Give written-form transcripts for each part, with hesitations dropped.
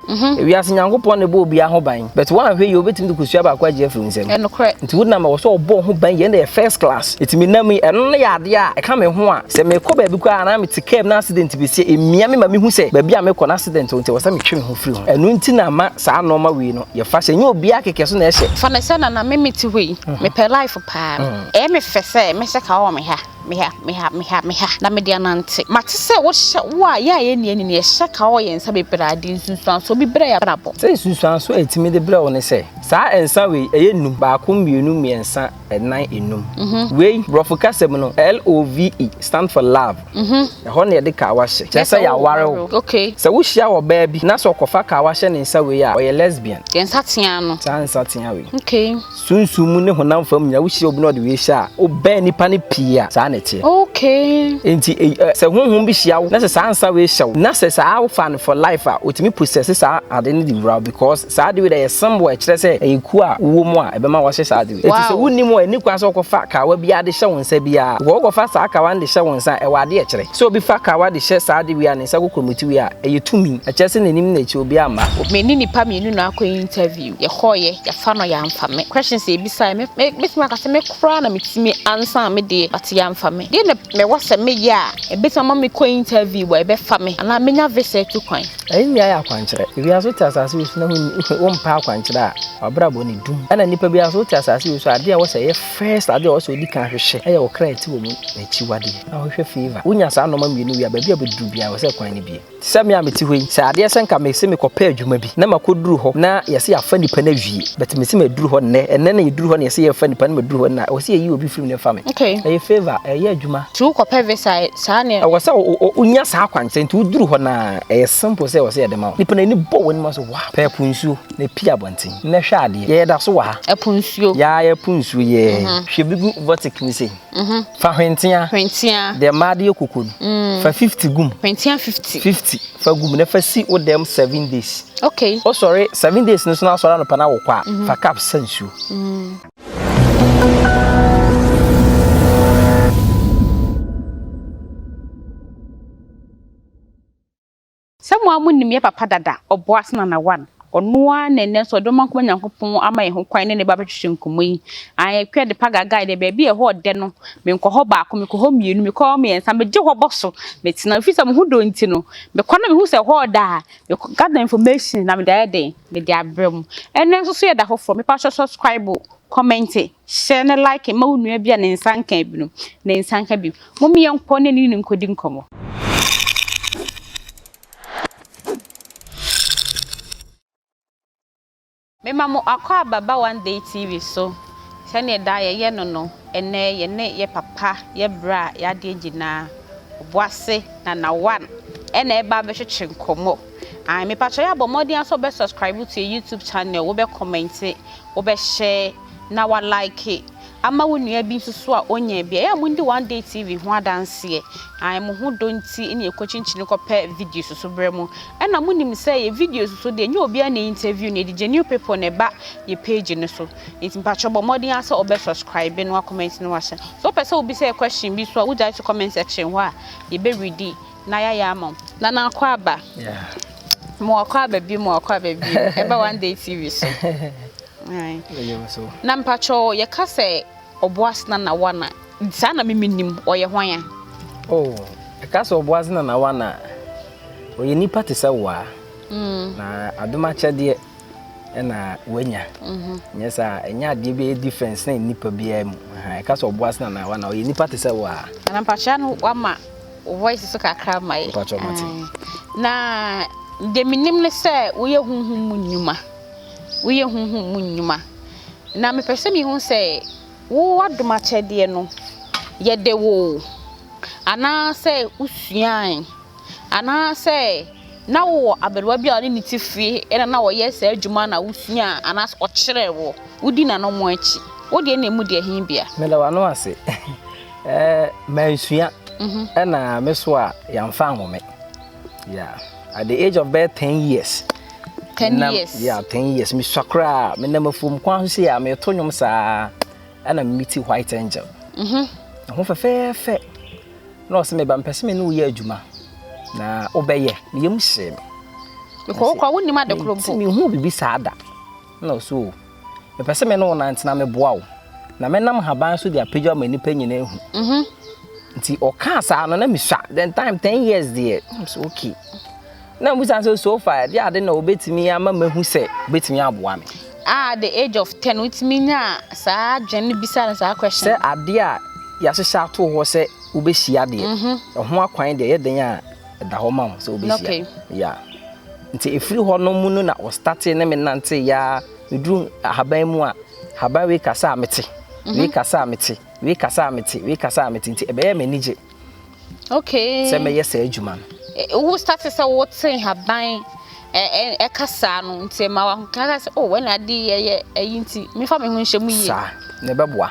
Ewiase Nyankopɔn na ɛbɔ obiara ho ban but woanhwɛ yie obetumi de kosua baako agye afiri wo nsam. Ɛnokorɛ. Nti wonam ɛwɔ sɛ ɔbɔ wo ho ban yie ɛno deɛ yɛ first class. Nti menam yi ɛno no yɛ adeɛ a ɛka me ho a sɛ mekɔ baabi koraa anaa mete car mu na accident bɛsi a ɛmia me ma mehu sɛ baabi a mekɔ no accident wɔ nti ɛwɔ sɛ metwe me ho firi ho. Ɛno nti na ama saa nnoɔma wei no yɛfa hyɛ. Ɛnyɛ obiara kɛkɛ so na ɛhyɛ. Fa no sɛ Nana me mete hɔ yi mepɛ life paa. Ɛyɛ me fɛ sɛ mɛhyɛ car wɔ me ha. Me ha, me ha, me ha, me ha, na mede anante. Mate sɛ wohyɛ, wo a yɛn a yɛnni ani no, yɛhyɛ ka wɔ yɛn nsa bebree a, de nsunsuansoɔ bi brɛ yɛn abrabɔ. Sɛ nsunsuansoɔ a ɛtumi de brɛ wo ne sɛ, saa nsa wei, ɛyɛ nnum, baako, mmienu, mmiɛnsa, nnan, nnum. Wei, borɔfo kasa mu no, LOVE stand for love. Ɛhɔ na yɛde kawa hyɛ. Kyerɛ sɛ yɛaware wo. Sɛ wohyia ɔbaa bi na sɛ ɔkɔfa kawa hyɛ ne nsa wei a, ɔyɛ lesbian. Yɛn nsateaa no. Saa nsateaa wei. Sunsum mu ne honam fam nyinaa, wohyia obi na ɔde wei hyɛ a, wobɛn nipa no pii a, saa na ɛteɛ. Okay. Enti sɛ honhom bi hyia wo na sɛ saa nsa wei hyɛ wo na sɛ saa wofa no for life a, otumi possess saa ade no de wura wo because saa ade wei deɛ ɛyɛ symbol a ɛkyerɛ sɛ ɛyɛ kuo a wowɔ mu a ɛbɛma woahyɛ saa ade wei. Enti sɛ wonni mu a, ɛnni kwan sɛ wokɔfa kawa biara de hyɛ wo nsa biara. Because wokɔfa saa kawa no de hyɛ wo nsa a, ɛwɔ ade a ɛkyerɛ. Sɛ obi fa kawa de hyɛ saa ade wei a ne nsa kokuromoti wei a, ɛyɛ tumi. Ɛkyerɛ sɛ n'anim ne n'akyi obiara mma. Me ne nipa mmienu na akɔ interview. Yɛkɔɔyɛ, yɛfa no yɛamfa me. Questions a yɛbisaeɛ, me me mɛtumi aka sɛ me koraa na metumi ansa me deɛ but yɛamfa me. Deɛ na mewɔ sɛ meyɛ a ɛbɛtumi ama mekɔ interview a ɛbɛfa me anaa menya visa atu kwan. Ɛyi nyinaa yɛ akwankyerɛ. Wiase wote asase wei so na wompɛ akwankyerɛ a, w'abrabɔ ne dum. Ɛna nipa biara nso wote asase wei so a, adeɛ a ɛwɔ sɛ ɛyɛ first adeɛ a ɛwɔ sɛ odi kan hwehwɛ ɛyɛ wo kra a ɛte wɔ mu n'akyiwadeɛ. Na wohwehwɛ favour. Wonya saa nnoɔma mmienu wie a, baabi a wobɛduru biara ɛwɔ sɛ kwan no bue. Te sɛ me a mete hɔ yi, sɛ adeɛ sɛ nka mese mekɔpɛ adwuma bi na makɔduru hɔ na yɛse yɛafa nipa no awie, but mese maduru hɔ nnɛ, ɛnnɛ na yɛduru hɔ na yɛse yɛrefa nipa no maduru hɔ nnɛ a, ɛwɔ sɛ yɛyi obi firi mu na ɛfa me. Okay. Ɛyɛ favour, ɛyɛ adwuma. Nti wokɔpɛ visa a, saa ne. Ɛwɔ sɛ wonya saa akwankyerɛ, nti woduru hɔ no a, ɛyɛ simple sɛ ɛwɔ sɛ yɛde ma wo. Nipa no ani bɔ w'anim a, ɔse wow, pɛ ɛpo nsuo na pue abɔnten na hwɛ adeɛ. Yɛda so wɔ ha. Ɛpo nsuo. Yɛa yɛpo nsuo yɛɛ. Hwɛ bi gu vortic mu sei. Fa hwentea. Hwentea. Deɛ mmaa de yɛ koko no. Mm. Fa 50 gum. Hwentea 50. 50 fa gum na fa si wo dɛm 7 days. Okay. Wosɔre 7 days no so na asɔre anɔpa na wokɔ a, mm -hmm. fa cup sa nsuo. Mm. Sɛ mo ara monim yɛ papa dada, Ɔboase Nana One, ɔno ara na ɛnnɛ nso ɔde Ɔmankoma Nyankopɔn ama yɛn ho kwan ne ne ba bɛtwetwe nkɔmmɔ yi. Ae, Akua de Pagagai deɛ baabi a ɛhɔ ɔdɛ no, menkɔ hɔ baako, mekɔ hɔ mmienu, mekɔ hɔ mmiɛnsa, megye hɔ bɔ so, metena, ɛfiri sɛ mo ho dɔ nti no, mekɔ na mehu sɛ ɛhɔ ɔdɛ a, mekɔ gather information na mede ayɛ dɛn, mede abrɛ mo. Ɛnnɛ nso so yɛ da foforɔ, mepa kyɛw subscribe, comment, share ne like ma wo nua bi a ne nsa nka bi no, ne nsa nka bi. Mom yɛnkɔ ne ne no nkɔdi nkɔmmɔ. Mema mo akwaaba ba One Day TV so. Sɛdeɛ daa yɛyɛ no no, ɛnnɛ yɛne yɛ papa, yɛ bra, yɛ adeɛ nyinaa, Obuase Nana One ɛna ɛreba abɛtwetwe nkɔmmɔ. Ae, mepakyɛ yɛ abɔ mmɔden ara sɛ wobɛ subscribe to yɛ YouTube channel, wobɛ comment, wobɛ share na wa like. Ama wo nua bi nso so a ɔnyaa bi a, ɛyɛ a mondi One Day TV ho adanseɛ. Ae, mo ho dɔ nti na yɛkɔkyinkyini kɔpɛ videos so brɛ mo. Ɛna monim sɛ yɛ videos so deɛ, ɛnyɛ obiara na interview no, yɛde genuine people na ɛba yɛ page no so. Nti mpakyɛw bɔ mmɔden ara sɛ wobɛ subscribe na wa comment na wahyɛ. Sɛ wopɛ sɛ wobisa yɛ question bi nso a, wogyae to comment section hɔ a, yɛbɛ readi na yɛayɛ ama wo. Nana Akwaaba, mo Akwaaba bio, mo Akwaaba bio, ɛba One Day TV so. Na mpakyɛw yɛka sɛ Ɔboasena na wana saa na me menim ɔyɛ hwan a? Oh, ɛka sɛ Ɔboasena na wana ɔyɛ nipa te sɛ wo a. Mm. Na adom akyɛdeɛ ɛna wanya. Mm-hmm. Nyɛ saa ɛnyɛ adeɛ bi ɛyɛ difference na nipa biara mu. Ɛka sɛ Ɔboasena na wana ɔyɛ nipa te sɛ wo a. Na mpakyɛ no wama voice so kakra ma yɛ. Mpakyɛ mate. Na deɛ menim ne sɛ woyɛ honhom mu nnwuma. Woyɛ honhom mu nnwuma. Na mepɛ sɛ mehu sɛ wo w'adom akyɛdeɛ no, yɛde woo wo, anaasɛ wosuae, anaasɛ na wowɔ aberewa bi a ɔne ne te fie na na ɔyɛ saa adwuma na wosuaa anaasɛ ɔkyerɛɛ wo, wodi n'anammɔn akyi. Wo deɛ na emu deɛ he bia? Meda w'ano ase. Ɛɛ, mansua, ɛna me so a yɛamfa anwo me. Yeah. At the age of bɛyɛ 10 years. 10 years. Yeah, 10 years. Mesua koraa, menam afuom kwan so sei a meto nnwom saa ɛna meti White Angel. Mhm. Mm ho fɛfɛɛfɛ. Na ɔsɛ meba mpɛ sɛ me ne wo yɛ adwuma. Na wobɛyɛ. Me yam hyee me. Because wo koraa wonnim ade koro mpo. Menhuu biribi saa da. Ɛna ɔse o, mepɛ sɛ me ne wo nante na meboa wo, na mɛnam haban so de apagya wo ma nnipa nyinaa ahu. Mhm. Nti ɔkaa saa no na mesua. Then time 10 years deɛ, na mesɛ okay. Na mebisa sɛ so far ɛde ade na obetumi ama mahu sɛ obetumi aboa me. Ah, at the age of 10 wotumi nyaa saa adwene no bisa no saa question. Sɛ adeɛ a yɛahyehyɛ ato hɔ sɛ wobɛhyia deɛ, mhm. ɛho akwan deɛ ɛyɛ den a ɛda hɔ ma wo sɛ wobɛhyia. Okay. Yeah. Nti ɛfiri hɔ no mu no na ɔstate ne me nante yaa meduru ahaban mu a haban wei kasa a mete, mhm. wei kasa a mete, wei kasa a mete, wei kasa a mete nti ɛbɛyɛ m'anigye. Okay. Sɛ mɛyɛ saa adwuma no. Eh, wo start sɛ wote nhaban ɛka no nti ɛma wahoka sɛ oh wɔn ade yɛyɛ ɛyi nti mefa me ho nhyɛ mu yie. Saa na ɛbɛboa.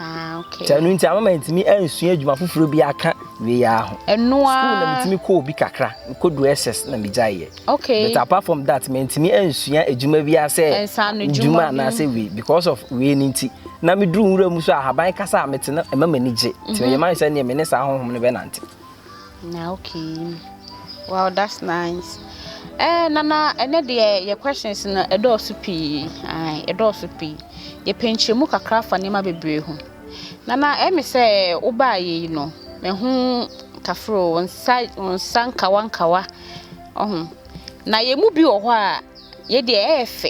Ah, okay. Sɛ ɛno nti ama mantumi ansua adwuma foforɔ bi aka wei ara ho. Ɛno ara. School na metumi kɔ obi kakra, mekɔdu SS na megyaeɛ. Okay. But apart from that, mantumi ansua adwuma bi asɛ adwuma anaasɛ wei because of wei no nti. Na meduru nwura mu so a ahaban kasa a mete no ɛma m'ani gye. Nti meyɛ m'ayɛ sɛ neɛ me ne saa honhom no bɛnante. Na okay. Wow, that's nice. Eh, Nana, ɛnɛ deɛ yɛ questions no ɛdɔɔso pii. Aye, ɛdɔɔso pii. Yɛpɛ nkyerɛmu kakra fa nneɛma bebree ho. Nana, ɛyɛ me sɛ wobaa yɛ yi no, meho kafro, wo nsa, wo nsa nkawa nkawa. Ɔho. Na yɛn mu bi wɔ hɔ a, yɛ deɛ ɛyɛ fɛ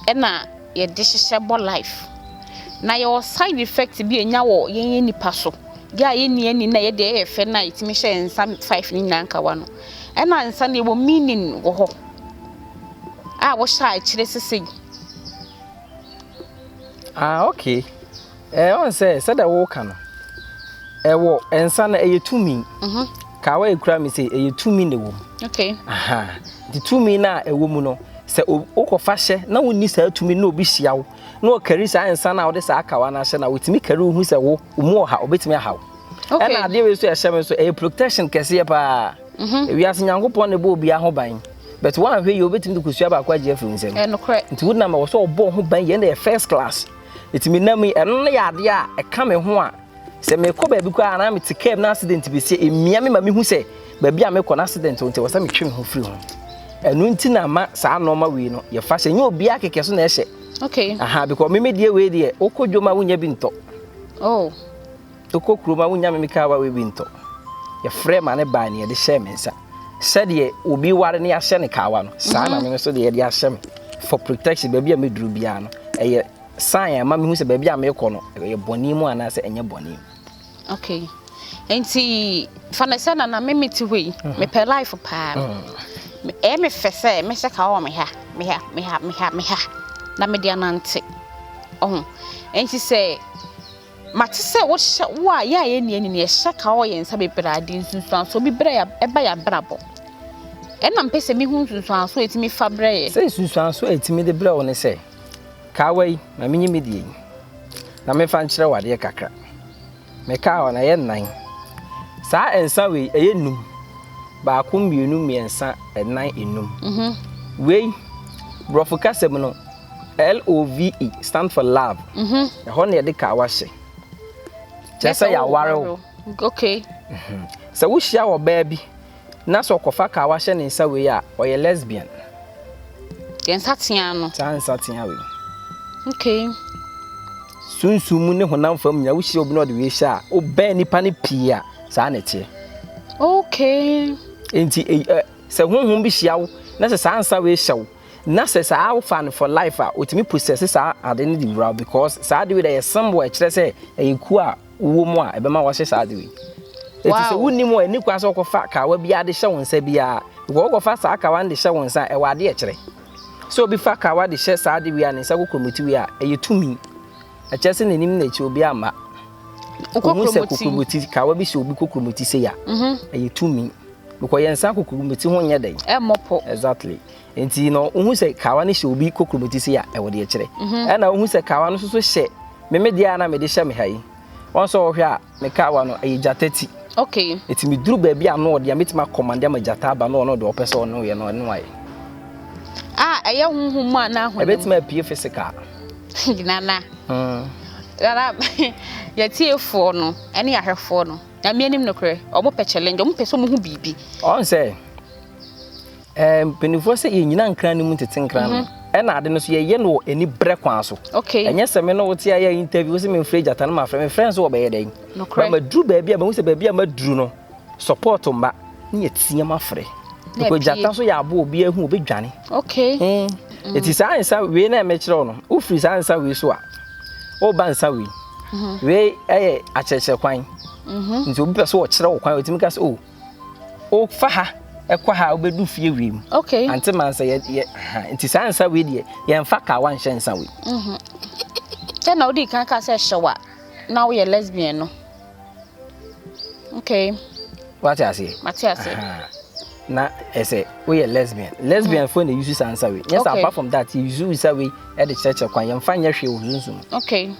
ɛna yɛde hyehyɛ bɔ life. Na yɛwɔ side effect bi a ɛnya wɔ yɛn yɛn nipa so. Deɛ a yɛnni ani na yɛ deɛ ɛyɛ fɛ na yɛtumi hyɛ yɛn nsa five ne nyinaa nkawa no. Ɛna nsa no yɛwɔ meaning wɔ hɔ a wohyɛ a ɛkyerɛ sesei. Ah okay. Eh, ɔn sɛ sɛdeɛ woka no ɛwɔ nsa no ɛyɛ tumi. Mhm. Kawa ekura mi sɛ ɛyɛ tumi na ɛwɔ mu. Okay. Aha. Nti tumi no a ɛwɔ mu no sɛ wokɔfa hyɛ na wonni saa tumi na obi hyia wo na ɔkari saa nsa no a wode saa kawa no ahyɛ no a wɔtumi kari wo hu sɛ wo mu ɔha obɛtumi aha wo. Okay. Ɛna adeɛ wei nso ɛhyɛ me nso ɛyɛ protection kɛseɛ paa. Mhm. Ewiase Nyankopɔn na ɛbɔ obiara ho ban. But woanhwɛ yie obɛtumi de kosua baako agye afiri wo nsam. Ɛnokorɛ. Nti wonam ɛwɔ sɛ ɔbɔ ho ban yɛn na yɛ first class. Nti menam yi ɛno no yɛ adeɛ a ɛka me ho a sɛ mekɔ baabi koraa anaa mete kaa mu na accident bɛsi ɛmia me ma mehu sɛ baabi a mekɔ no accident nti ɛwɔ sɛ metwe me ho firi ho. Ɛno nti na ama saa nneɛma wei no yɛfa hyɛ nyɛ obiara kɛkɛ so na ɛhyɛ. Okay. Aha because me medeɛ wei deɛ wokɔ dwom a wonya bi ntɔ. Oh. Wokɔ kurom a wonya me me kaa wei bi ntɔ. Yɛfrɛ ma ne baa ne yɛde hyɛɛ me nsa. Sɛdeɛ obi ware ne ahyɛ ne kawa no, saa na me nso deɛ yɛde ahyɛ me for protection baabi a meduru biara no. Ɛyɛ sign a ɛma mehu sɛ baabi a mekɔ no ɛyɛ bɔne mu anaasɛ ɛnyɛ bɔne mu. Okay. Nti fa no sɛ nana me mete hɔ yi, mhm. mepɛ life paa. Mm. Ɛyɛ me fɛ sɛ mɛhyɛ kawa wɔ me ha, me ha, me ha, me ha, me ha na mede anante. Ɔho. Nti sɛ Mate sɛ wohyɛ wo a yɛn a yɛnni ani no yɛhyɛ ka wɔ yɛn nsa bebree a ɛde nsunsuansoɔ bi brɛ yɛ ɛba yɛn abrabɔ. Ɛna mpɛ sɛ mehu nsunsuansoɔ a ɛtumi fa brɛ yɛ. Sɛ nsunsuansoɔ a ɛtumi de brɛ wo ne sɛ, kaawa yi, ma menyi me deɛ yi na memfa nkyerɛ wo adeɛ kakra. Me kaawa no ɛyɛ nnan. Saa nsa wei ɛyɛ num. Baako, mmienu, mmiɛnsa, ɛnan, enum. Mhm. Wei, borɔfo kasa mu no, LOVE stand for love. Mhm. Ɛhɔ na yɛde kawa hyɛ. Kyerɛ sɛ yɛaware wo. Okay. Mhm. Sɛ wohyia ɔbaa bi na sɛ ɔkɔfa kawa hyɛ ne nsa wei a, ɔyɛ lesbian. Yɛn nsa tea no. Saa nsa tea wei. Okay. Sunsum mu ne honam fam nyinaa wohyia obi na ɔde wei hyɛ a, wobɛn nipa no pii a, saa na ɛteɛ. Okay. Nti sɛ honhom bi hyia wo na sɛ saa nsa wei hyɛ wo Na sɛ saa wofa no for life a, otumi possess saa ade no de wura wo because saa ade wei deɛ ɛyɛ symbol a ɛkyerɛ sɛ ɛyɛ kuo a wowɔ mu a ɛbɛma wɔahyɛ saa ade wei. Eti sɛ wonnim a, ɛnni kwan sɛ wokɔfa kawa biara de hyɛ wo nsa biara. Because wokɔfa saa kawa no de hyɛ wo nsa a, ɛwɔ ade a ɛkyerɛ. Sɛ obi fa kawa de hyɛ saa ade wei a ne nsa kokuromoti wei a, ɛyɛ tumi. Ɛkyerɛ sɛ n'anim ne n'akyi obiara mma. Wohu sɛ kokuromoti, kawa bi hyɛ obi kokuromoti sei a, ɛyɛ tumi. Because yɛn nsa kokuromoti ho nyɛ dɛn. Ɛmmɔ pɔ. Exactly. Nti no, wohu sɛ kawa no hyɛ obi kokuromoti sei a, ɛwɔ deɛ kyerɛ. Mhm. Ɛna wohu sɛ kawa no nso so hyɛ me me deɛ a na mede hyɛ me ha yi. Wɔn nso wɔhwɛ a, me kawa no ɛyɛ gyata ti. Okay. Nti meduru baabi a ano ɔde a, mɛtumi akɔmande ama gyata aba na ɔno deɛ ɔpɛ sɛ ɔno yɛ no ɔno ayɛ. A ɛyɛ honhom mu anaa honam? Ɛbɛtumi apue physical. Nana. Mm. Nana, yɛtiefoɔ no ɛne ahwɛfoɔ no, Nyame anim nokorɛ, wɔn pɛ challenge, wɔn pɛ sɛ wɔn hu biribi. Ɔn sɛ. Ɛɛ mpanimfoɔ sɛ yɛnyina nkran no mu ntete nkran no. Ɛna ade no so yɛyɛ no wɔ ani berɛ kwan so. Okay. Ɛnyɛ sɛ me ne wo te ayɛ interview wo sɛ memfrɛ gyata no mafrɛ mefrɛ nso wɔbɛyɛ dɛn? Nokorɛ. Ba maduru baabi a mahu sɛ baabi a maduru no support mba ne yɛteam afrɛ. Na Because apue. gyata nso yɛ aboa obi ahu obɛdwane. Okay. Nti saa nsa wei na mekyerɛ wo no, wofiri saa nsa wei so a, woba nsa wei. Wei ɛyɛ akyerɛkyerɛ kwan. Nti obi pɛ sɛ ɔkyerɛ wo kwan, otumi ka sɛ, oh, wofa ha ɛkɔ ha a wobɛdu fie wei mu. Okay. Ante mansa yɛ yɛ ha. Nti saa nsa wei deɛ yɛmfa kawa nhyɛ nsa wei. Sɛ na wodi kan ka sɛ hyɛ wa na woyɛ lesbian no. Okay. Wate aseɛ? Mate aseɛ. Aha. Na ɛsɛ woyɛ lesbian. Lesbian fo na use saa nsa wei. Nyɛ sɛ apart from that, yɛ use nsa wei ɛde kyerɛkyerɛ kwan. Yɛmfa nyɛ hwee wɔ sunsum. Okay.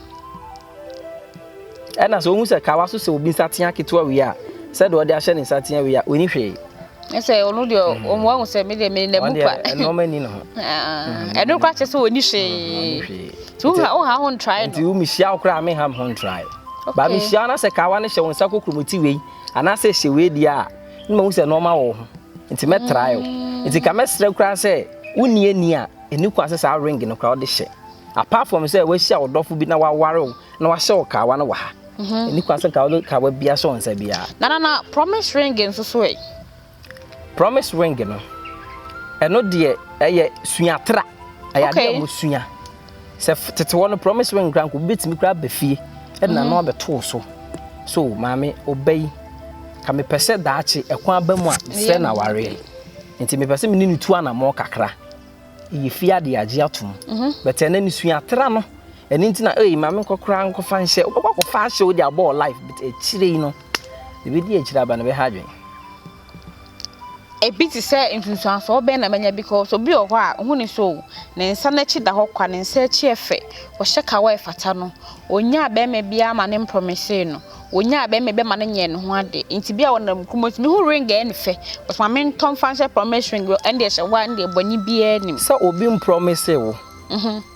Ɛna sɛ ohun sɛ kawa so sɛ obi nsa tea ketewa wei a, sɛdeɛ ɔde ahyɛ ne nsa tea wei a, ɔni hwee. Ɛsɛ ɔno deɛ ɔmo ahu sɛ me deɛ me na mu pa. Nneɛma ni ne ho. Ɛno koraa kyerɛ sɛ ɔni hwee. Nti woha woha ho ntrae no. Nti wo mehyia wo koraa menha me ho ntrae. Ba mehyia wo na sɛ kawa no hyɛ wo nsa kokuromoti wei anaasɛ hyɛ wei deɛ a, ne mahu sɛ nneɛma wɔ wo ho. Nti mɛtrae wo. Nti ka mɛsrɛ koraa sɛ wonni ani a, ɛni kwan sɛ saa ring no koraa wode hyɛ. Apart from sɛ wahyia wo dɔfo bi na waware wo na wahyɛ wo kawa no wɔ ha. Ɛni kwan sɛ nka wode kawa bi ahyɛ wo nsa biara. Na na na promise ring nso so ɛ? Promise ring no, ɛno deɛ ɛyɛ suatra. Ɛyɛ adeɛ a wɔsua. Sɛ tete hɔ no promise ring koraa nka obi bɛtumi koraa aba fie ɛde n'ano abɛto wo so. So maame ɔba yi, ka mepɛ sɛ daakye ɛkwan aba mu a mesrɛ no awareɛ. Nti mepɛ sɛ me ne no tu anammɔn kakra. Yɛ fie adeɛ agye atom. But ɛnɛ no suatra no, ɛno nti na ei maame nkɔ koraa nkɔfa nhyɛ. Wobɛkɔ akɔfa ahyɛ wo de abɔ wo life but akyire yi no, ɛbɛdi akyire aba no bɛha adwene. Ebi te sɛ nsunsuansoɔ bɛn na manya because obi wɔ hɔ a wohu ne sɛ o ne nsa no akyi da hɔ kwa, ne nsa akyi yɛ fɛ, ɔhyɛ kawa a ɛfata no, ɔnyaa bɛrima biara ma ne mprɔmisee no, ɔnyaa bɛrima bi ma no nyɛɛ ne ho ade, nti bi a ɔnam kurom nti mehu ring a ɛyɛ ne fɛ, ɔsɛ ma mentɔ mfa nhyɛ promise ring, ɛndeɛ hyɛ hɔ a ɛndeɛ bɔne biara nnim. Sɛ obi mprɔmisee wo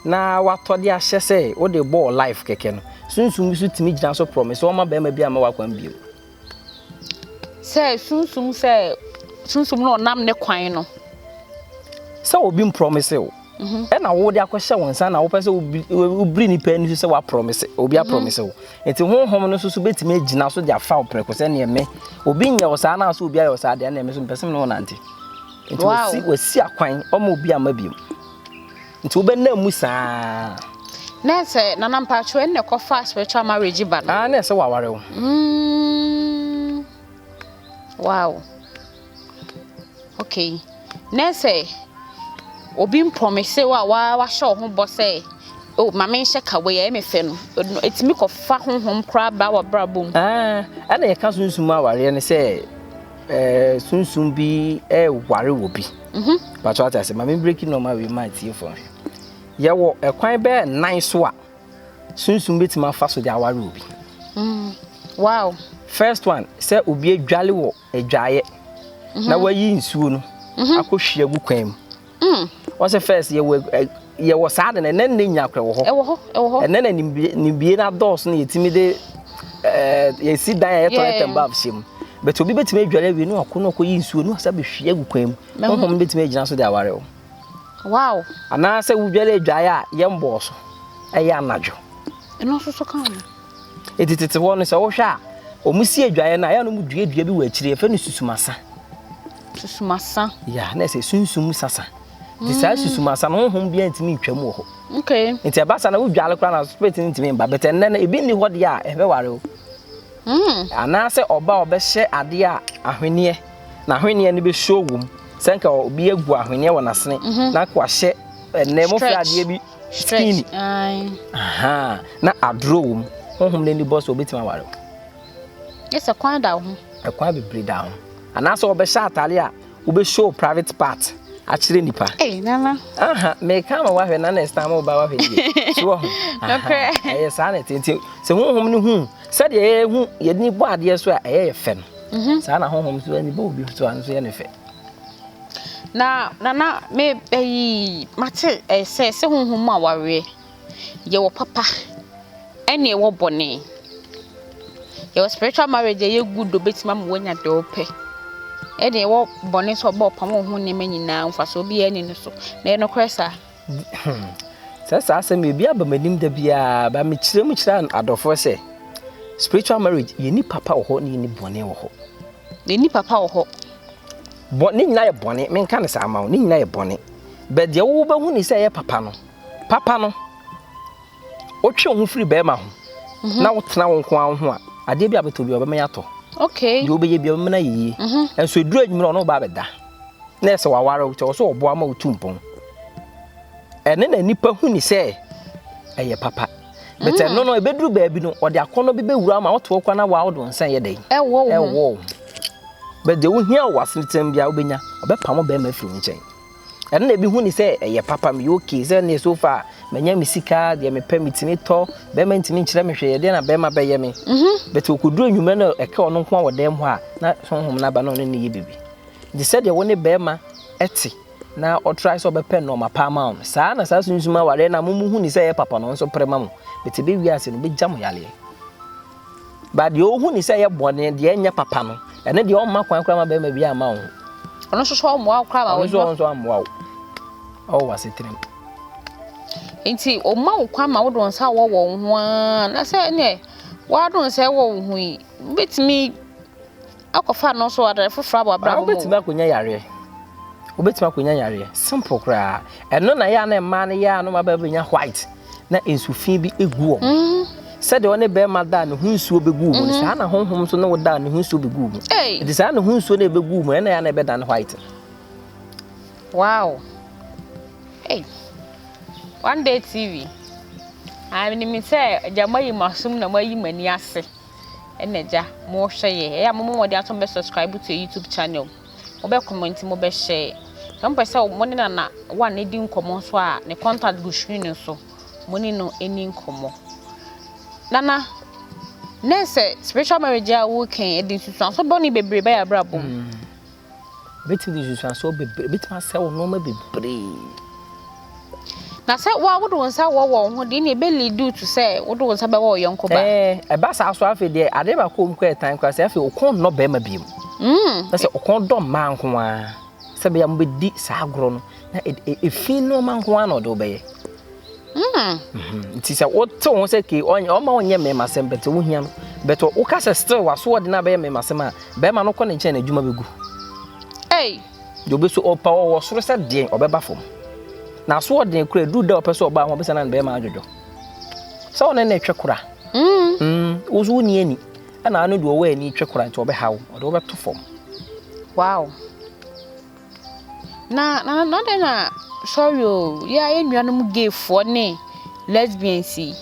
na watɔ de ahyɛ sɛ wode bɔ wo life kɛkɛ no, sunsum bi nso tumi gyina so promise ɔmma bɛrima bi amma w'akwan bio. Sɛ sunsum sɛ sunsum na ɔnam ne kwan no. Sɛ obi mprɔmise wo ɛna wode akɔhyɛ wo nsa na wopɛ sɛ wobiri nipa ani so sɛ waprɔmise obi aprɔmise wo nti honhom no nso so bɛtumi agyina so de afa wo prɛko sɛ neɛ me obi nyɛ wo saa na sɛ obi ayɛ wo saa deɛ ɛneɛ me so mepɛ sɛ me ne wo nante nti wasi wasi akwan ɔma obi ama biom Nti wobɛnam mu saa. Na sɛ Nana mpakyɛw ɛnna ɛkɔfa spiritual marriage ba no. Ah na ɛsɛ waware wo. Mm. Wow. Okay. Na sɛ obi mpromise wo a wa wahyɛ wo ho bɔ sɛ oh ma menhyɛ ka wei ɛyɛ me fɛ no ɛtumi kɔfa honhom koraa ba wɔ brabɔ mu. Ah ɛna yɛka sunsum awareɛ no sɛ Eh, sunsum bi ɛware wɔ bi. Mhm. Patro ate ase, ma me break nneɛma wei ma atiefo nhwɛ. Yɛwɔ ɛkwan bɛyɛ nan so a sunsum betumi afa so de aware obi. Wow. First one, sɛ obi adwale wɔ adwaeɛ na wayi nsuo no akɔhwie agu kwan mu. Wɔsɛ first yɛwɔ yɛwɔ saa de no ɛnɛ nne nya korɛ wɔ hɔ. Ɛwɔ hɔ, ɛwɔ hɔ. Ɛnɛ na nimdie no adɔɔso na yɛtumi de ɛɛ yɛsi dan a yɛtɔ yɛtɛm baaf hyɛ mu. But obi bɛtumi adware awie na wakɔ na ɔkɔyi nsuo na wasa bɛhwie agu kwan mu. Honhom no bɛtumi agyina so de aware wo. Wow. Anaasɛ wodware adwaeɛ a yɛmbɔɔ so ɛyɛ anadwo. Ɛno nso so ka ho. Eti tete hɔ no sɛ wohwɛ a wɔn si adwaeɛ no a ɛyɛ a na wɔn dua dua bi wɔ akyire yɛfrɛ no susumasa. Susumasa. Ya na ɛsɛ sunsum sasa. Nti saa susumasa no honhom biara ntumi ntwam wɔ hɔ. Okay. Nti ɛba saa na wodwale koraa na spirit no ntumi mba. But ɛnnɛ no ebi nni hɔ deɛ a ɛbɛware wo. Anaasɛ ɔba a ɔbɛhyɛ adeɛ a ahweneɛ na ahweneɛ no bɛsuo wɔ mu. Sɛ nka obi agu ahweneɛ wɔ n'asene na nka wahyɛ ɛnnɛ mofrɛ adeɛ bi skinny. Aha na aduro wɔ mu. Honhom no ani bɔ so obɛtumi aware wo. Yɛ sɛ kwan da wo ho. Ɛkwan bebree da ho. Anaasɛ wɔbɛhyɛ atare a wobɛ show private part akyerɛ nipa. Hey, nana. Aha, meka ma wahwɛ na next time woba wahwɛ yie. So wɔ ho. Nokorɛ. Ɛyɛ saa na ɛte nti sɛ honhom no hu sɛdeɛ yɛhu yɛde ni bɔ adeɛ so a ɛyɛ yɛ fɛ no. Saa na honhom so ani bɔ obi so a nso yɛ ne fɛ. Na nana me ɛyi mate ɛsɛ sɛ honhom mu awareɛ yɛwɔ papa ɛne ɛwɔ bɔne. Yɛwɔ spiritual marriage a ɛyɛ good obetumi ama woanya deɛ wopɛ. Ɛdeɛ ɛwɔ bɔne sɛ ɔbɛ ɔpam wo ho nneɛma nyinaa mfasoɔ biara nni no so. Na ɛyɛ nokorɛ saa? Sɛ saa asɛm yi, ebi aba m'anim da biara, ba mekyerɛ mu kyerɛ adɔfoɔ sɛ spiritual marriage yɛnni papa wɔ hɔ ne yɛnni bɔne wɔ hɔ. Yɛnni papa wɔ hɔ. Bɔ ne nyinaa yɛ bɔne, menka ne saa ma wo, ne nyinaa yɛ bɔne. But deɛ wobɛhu ne sɛ ɛyɛ papa no, papa no, wotwe wo ho firi bɛrima ho mhm. na wotena wo nko ara wo ho a, adeɛ bi a bɛtɔ bi a ɔbɛma yɛatɔ. Okay. Deɛ wobɛyɛ bi a ɔbɛma no ayɛ yie. Mhm. Nso ɛduru anwummerɛ ɔno ɔba abɛda. Na ɛsɛ waware wo, kyɛ wɔ sɛ ɔboa ma wotu mpɔn. Ɛne na nipa hu ne sɛ ɛyɛ papa. But mm. ɛno no ɛbɛduru baabi no ɔde akɔnnɔ bi bɛwura ma wote hɔ koraa na waa wode wo nsa yɛ dɛn? Ɛwɔ wo ho. But deɛ wohia wɔ w'asetenam biara wobɛnya, ɔbɛpamo bɛrima afiri wo nkyɛn. Ɛno na ebi hu ne sɛ ɛyɛ papa, meyɛ okay sɛ neɛ so far manya me sika, deɛ mepɛ metumi tɔ, bɛrima ntumi nkyerɛ me hwee, ɛdeɛ na bɛrima bɛyɛ me. Mhm. But ɔkɔduru anwummerɛ no ɛka ɔno nko a wɔ dan mu hɔ a, na honhom no aba na ɔne ne yɛ biribi. Nti sɛdeɛ wo ne bɛrima te na ɔtrae sɛ ɔbɛpɛ nnoɔma pa ama wo no, saa na saa sunsum awareɛ no a mo hu ne sɛ ɛyɛ papa no nso pere ma mo. But ɛbɛwie ase no, ɔbɛgya mo yareɛ. But deɛ ɔhu ne sɛ ɛyɛ bɔne, deɛ ɛnyɛ papa no, ɛno deɛ ɔmma kwan koraa ma bɛrima bi amma wo ho. Ɔno nso so ɔmmoa wo koraa ma wo. Ɔno nso ammoa wo. Ɔwɔ w'asetena mu. Nti ɔma wo kwan ma wode wo nsa wɔ wo ho ara na sɛ ɛneɛ w'ade wo nsa wɔ wo ho yi, wobɛtumi akɔfa no nso adare foforɔ abɔ abrabɔ mu. Wobɛtumi akɔnya yareɛ. Wobɛtumi akɔnya yareɛ. Simple koraa. Ɛno na yɛ a na mmaa no yɛ a na wɔn aba bɛnya white na nsu fi bi egu wɔn. Mm. Sɛdeɛ ɔne bɛrima da a ne ho nsuo bɛgu mu no, mm-hmm. saa na honhom nso ne wo da a ne ho nsuo bɛgu mu. Nti saa ne ho nsuo no ɛbɛgu mu ɛna yɛ a na ɛbɛda white. Wow. Hey. One day TV. Menim sɛ agya moayi mo asom na moayi mo ani ase. Ɛna agya mo hwɛ yɛ. Ɛyɛ a mo mo mmɔden aso mo bɛ subscribe to YouTube channel. Mo bɛ comment mo bɛ share. Sɛ mo pɛ sɛ mo ne Nana One edi nkɔmɔ nso a ne contact gu screen no so. Mo ne no ɛni nkɔmɔ. Nana, nɛ sɛ spiritual marriage a wo kɛn ɛde nsusuanso bɔne bebree ba yɛ abrabɔ mu. Ebetumi de nsunsuansoɔ bebree, ebetumi asɛe wo nneɛma bebree. Na sɛ wo a wode wo nsa wɔ wɔn ho deɛ na ebe lead you to sɛ wode wo nsa bɛwɔ wo yɔnko ba. Ɛɛ ɛba saa so afei deɛ adeɛ baako wɔm kɔ ɛtan koraa sɛ afei ɔkɔn nnɔ bɛrima bio. Mm. Na sɛ ɔkɔn dɔ mmaa nko ara sɛ bɛyɛ a mobɛdi saa agorɔ no na efi nneɛma nko ara na ɔde wobɛyɛ. Mm. Mhm. Nti sɛ wote wo ho sɛ ke ɔma ɔnyɛ mmarima asɛm bɛtɛ wohia no bɛtɛ woka sɛ still waso ɔde no abɛyɛ mmarima asɛm a bɛrima no kɔ ne nkyɛn na adwuma bɛgu. Ei. Deɛ ɔbɛso ɔpa ɔwɔ soro sɛ deɛn ɔbɛba fam. Na aso ɔden kura duru da ɔpɛ sɛ ɔbaa ho ɔbɛsɛ na ne bɛrima adwodwo. Sɛ ɔne ne twe kora. Mm. Mm. Wo so wonni ani. Ɛna ano deɛ ɔwɔ ani twe kora nti ɔbɛha wo ɔde wobɛto fam. Wow. Na na na dɛn na sorry o yɛ a yɛn nuanom gayfoɔ ne lesbians yi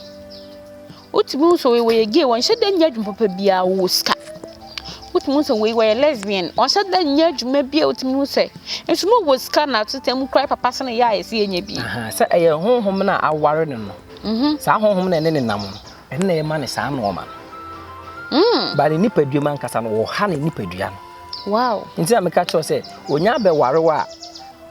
wotumi hu sɛ wei wɔyɛ gay wɔnhyɛ da nyɛ adwuma papa biara wɔwɔ sika wotumi hu sɛ wei wɔyɛ lesbian wɔnhyɛ da nyɛ adwuma biara wotumi hu sɛ nso na wɔwɔ sika na asetena mu koraa papa sene yɛ a yɛsɛ yɛnyɛ bi. Sɛ ɛyɛ honhom no a aware no no mhm. saa honhom no ɛne ne nam no ɛno na ɛma ne saa nnoɔma no mm. ba ne nipadua mu ankasa no wɔha ne nipadua no Wow. Nti na meka kyerɛ sɛ onya abɛware wo a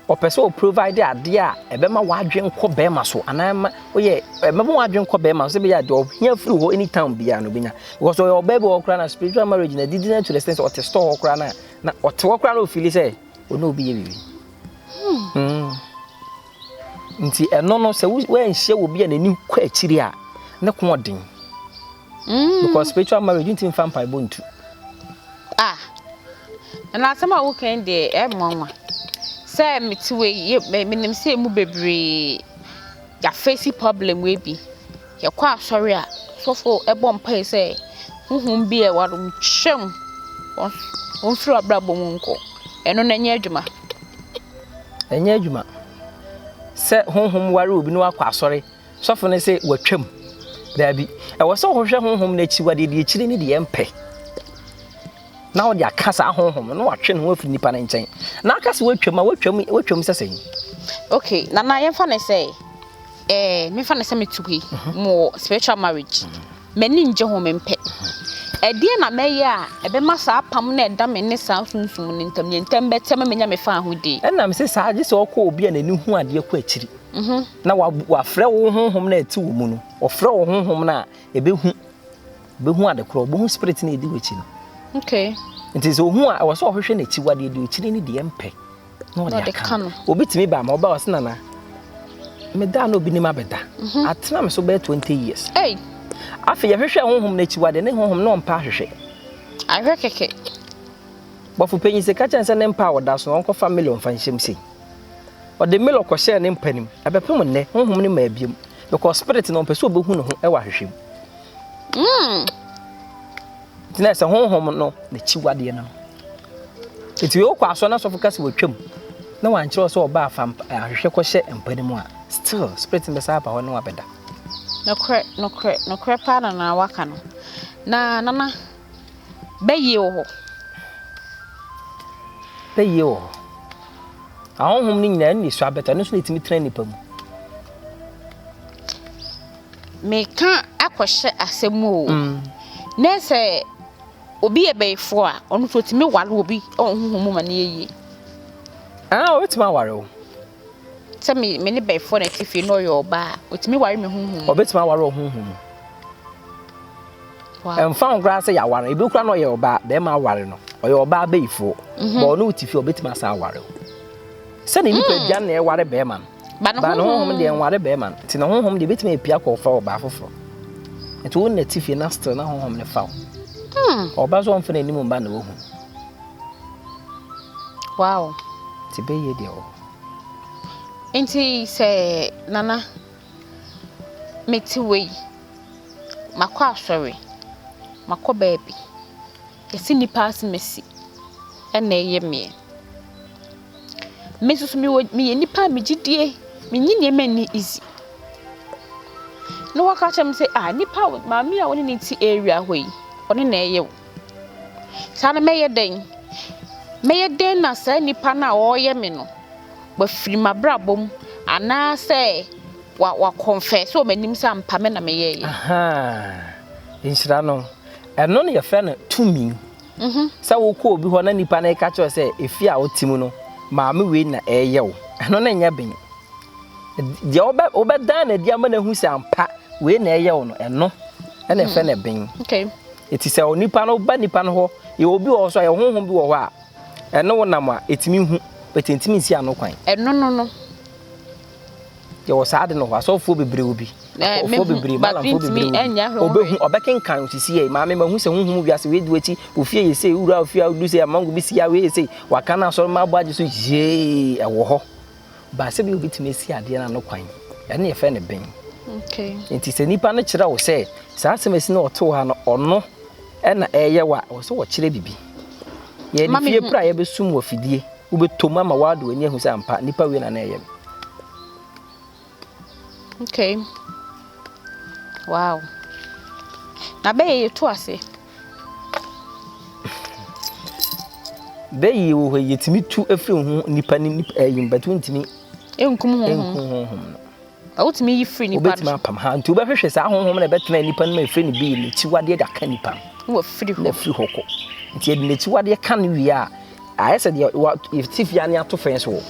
ɔpɛ sɛ ɔprovide adeɛ a ɛbɛma w'adwen kɔ bɛrima so anaa ɛma woyɛ ɛbɛma w'adwen kɔ bɛrima so sɛ bɛyɛ adeɛ ɔhia firi hɔ anytime biara no obɛnya because ɔyɛ ɔbaa bi wɔ hɔ koraa na spiritual marriage na didi na to the extent sɛ ɔte store hɔ koraa na na ɔte hɔ koraa na ɔfili sɛ ɔne obi yɛ biribi. Hmm. Mm. Nti ɛno no sɛ woanhyia wɔ bi a n'ani kɔ akyiri a ne ko ɔden. Mm. Because spiritual marriage ntumi nfa mpaebɔ ntu. Ah, na asɛm a woka yi deɛ ɛyɛ nwanwa. Sɛ mete wei, menim sɛ emu bebree yɛafeesi problem wei bi. Yɛkɔ asɔre a, sɔfo bɔ mpae sɛ honhom bi a ɛware mu twam, wɔmfiri w'abrabɔ mu nkɔ. Ɛno no ɛnyɛ adwuma. Ɛnyɛ adwuma. Sɛ honhom ware obi na wakɔ asɔre Sɔfo no se watwam. Daabi. Ɛwɔ sɛ wohwehwɛ honhom no akyiwadeɛ, deɛ akyire ne deɛ ɛmpɛ, na wode aka saa honhom no na watwe ne ho afiri nipa no nkyɛn. Na aka sɛ watwam a, watwam, watwam sɛ sɛn? Okay, Nana, yɛmfa no sɛ, eh, memfa no sɛ metu yi, mhm. mo spiritual marriage. Mhm. M'ani ngye ho, mempɛ. Ɛdeɛ na mɛyɛ a ɛbɛma saa apam no a ɛda me ne saa sunsum no ntam, yɛn ntam bɛte ama manya me fahodie? Ɛna mese saa, gye sɛ ɔkɔ obi a n'ani hu adeɛ kɔ akyiri. Na wafrɛ wo honhom no a ɛte wo mu no, ɔfrɛ wo honhom no a ɛbɛhu, bɛhu ade korɔ, ɔbɛhu spirit no a ɛdi w'akyi no. Okay. Nti sɛ ohu a, ɛwɔ sɛ ɔhwehwɛ n'akyiwadeɛ, deɛ ɔkyiri ne deɛ mpɛ, na ɔde aka no. Obi tumi ba ma ɔba ɔse nana, meda na obi nim abɛda. Mhm. Atena me so bɛyɛ 20 years. Hey. Afei yɛhwehwɛ honhom no akyiwadeɛ ne honhom na ɔmpa ahwehwɛ. Ahwɛ kɛkɛ. Bɔfo panyin sɛ ka kyerɛ sɛ ne mpa a ɔda so no ɔnkɔfa million fa nhyɛm sei. Ɔde million kɔhyɛɛ ne mpa nim. Ɛbɛpem nnɛ, honhom no maa biom. Because spirit no ɔmpɛ sɛ ɔbɛhu ne ho wɔ ahwehwɛ mu. Mm. Nti na sɛ honhom no n'akyiwadeɛ no. Nti wei wokɔ asɔre na sɔfo ka sɛ watwam na wankyerɛ sɛ ɔba afa ahwehwɛ kɔhyɛ mpa no mu a, still spirit no bɛsan aba hɔ ne wabɛda. Nokorɛ, nokorɛ, nokorɛ paa na Nana waka no. Na Nana, bɛyie wɔ hɔ. Bɛyie wɔ hɔ. Ahonhom no nyinaa ɛno na ɛsu abɛtɔ, ɛno nso na ɛtumi tena nipa mu. Meka akɔhyɛ asɛm mu o. Mm. Na sɛ obi yɛ bɛyifoɔ a, ɔno nso ɔtumi ware obi wɔ honhom mu ma no yɛ yie. Ah, ɔbɛtumi aware wo. Sɛ me me ne bɛyifoɔ na ɛte fie na ɔyɛ ɔbaa a, ɔtumi ware me honhom mu. Ɔbɛtumi aware wɔ honhom mu. Wow. Ɛmfa ho koraa sɛ yɛaware, ebi koraa na ɔyɛ ɔbaa, bɛrima aware no, ɔyɛ ɔbaa bɛyifoɔ. Mm -hmm. Bɔ ɔne wo te fie, ɔbɛtumi asan aware wo. Sɛ ne nipadua mm. na ɛware bɛrima no. Ba ne Ba ne honhom deɛ nware bɛrima no. Nti ne honhom deɛ ebɛtumi apia kɔ fa ɔbaa foforɔ. Nti wo na ti fie na still na honhom ne fa wo. Hmm. Ɔba so ɔmfa n'anim mba na wahu. Wow. Nti bɛyɛ deɛ wɔ hɔ. Nti sɛ Nana mete wei, makɔ asɔre, makɔ baabi, yɛse nnipa asɛm asi ɛna ɛyɛ meɛ. Me nso so mewɔ meyɛ nipa a megye die, mennye nneɛma nni easy. Na waka akyerɛ me sɛ ah nipa a maame a wo ne no te area hɔ yi, ɔno na ɛreyɛ wo. Saa no mɛyɛ dɛn? Mɛyɛ dɛn na saa nipa no a ɔreyɛ me no, wafiri m'abrabɔ mu anaasɛ wa wakɔnfɛse wɔ m'anim sɛ ampa me na meyɛeɛ? Ahaa, nhyira no, ɛno na yɛfrɛ no tumi. Sɛ wokɔ obi hɔ na nipa no reka kyerɛ wo sɛ efie a wote mu no, maame wei na ɛreyɛ wo, ɛno no nyɛ ben. Deɛ wobɛ wobɛdan no adi ama no ahu sɛ ampa wei na ɛreyɛ wo no, ɛno ɛna ɛfɛ no ben. Okay. Eti sɛ onipa no ba nipa no hɔ, yɛ obi wɔ hɔ so a yɛ honhom bi wɔ hɔ a ɛne wo nam a ɛtumi hu, but ɛntumi nsi ano kwan. Ɛno no no. Yɛwɔ saa ade no hɔ, asɔfoɔ bebree wɔ bi, akɔfoɔ bebree, malamfoɔ bebree wɔ bi. Ɔbɛhu, ɔbɛkenkan osisi yɛ, maame mahu sɛ honhom wiase wei di w'akyi, ofie yɛ sei, wura ofie a wodu sei, amango bi si ha, wei yɛ sei, waka no asɔre ma abɔ agye so, yee, ɛwɔ hɔ. Ba sɛ bi obɛtumi asi adeɛ no ano kwan, ɛno yɛfrɛ no ben. Nti sɛ nipa no kyerɛ wo sɛ saa asɛm asi na ɔte wo ha no, ɔno ɛna ɛyɛ wo a, ɛwɔ sɛ wɔkyerɛ biribi. Yɛde fie pra yɛbɛsum wɔ afidie. Wobɛtɔ mu ama woade w'ani ahu sɛ ampa nipa wei na na ɛyɛ me. Okay. Wow. Na bɛyɛ yɛtu ase. Bɛyɛ wɔ hɔ yɛtumi tu afiri ho nipa ne nipa ɛyi but wontumi nkum honhom. Nkum honhom no. Na wotumi yi firi nipa no so. Wobɛtumi apam ha. Nti wobɛhwehwɛ saa honhom na ɛbɛtena nipa no ma ɛfiri ne bii n'akyiwadeɛ de aka nipa no. Na wafiri hɔ. Na afiri hɔ kɔ. Nti yɛde n'akyiwadeɛ ka no wie a, ayɛ sɛ deɛ yɛte fie ne ato fɛn so wɔ.